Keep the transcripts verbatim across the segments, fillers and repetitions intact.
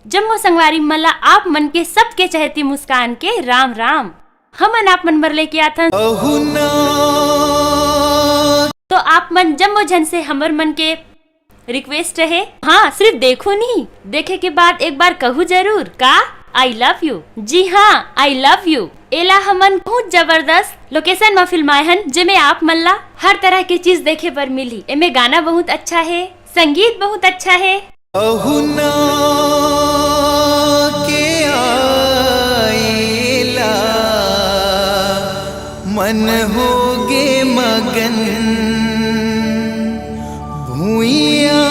जम्मो संगवारी मन ला आप मन के सबके चहेती मुस्कान के राम राम। हमन आप मन बर लेके आथन। तो आप मन जम्मो झन से हमर मन के रिक्वेस्ट हे, हाँ, सिर्फ देखो नहीं, देखे के बाद एक बार कहू जरूर का, आई लव यू। जी हाँ, आई लव यू। एला हमन बहुत जबरदस्त लोकेशन म फिल्माए हन, जेमे आप मन ला हर तरह के चीज देखे बर मिलही। एमे गाना बहुत अच्छा हे, संगीत बहुत अच्छा हे। अहुना के आएला मन होगे मगन, भुइया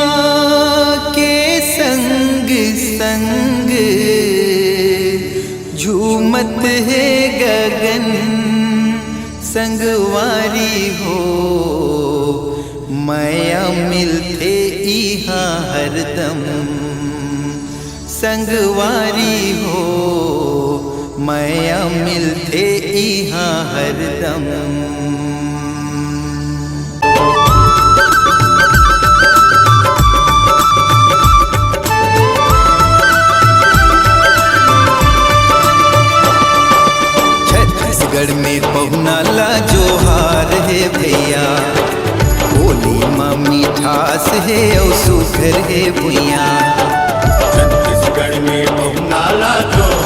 के संग संग झूमत हे गगन। संगवारी हो, मया मिलथे इहाँ हरदम। संगवारी हो, मया मिलथे इहाँ हरदम। छत्तीसगढ़ में पहुना ला जोहार हे भैया, बोली म मिठास हे अउ सुघर हे भुइया। छत्तीसगढ़ में पहुना ला जोहार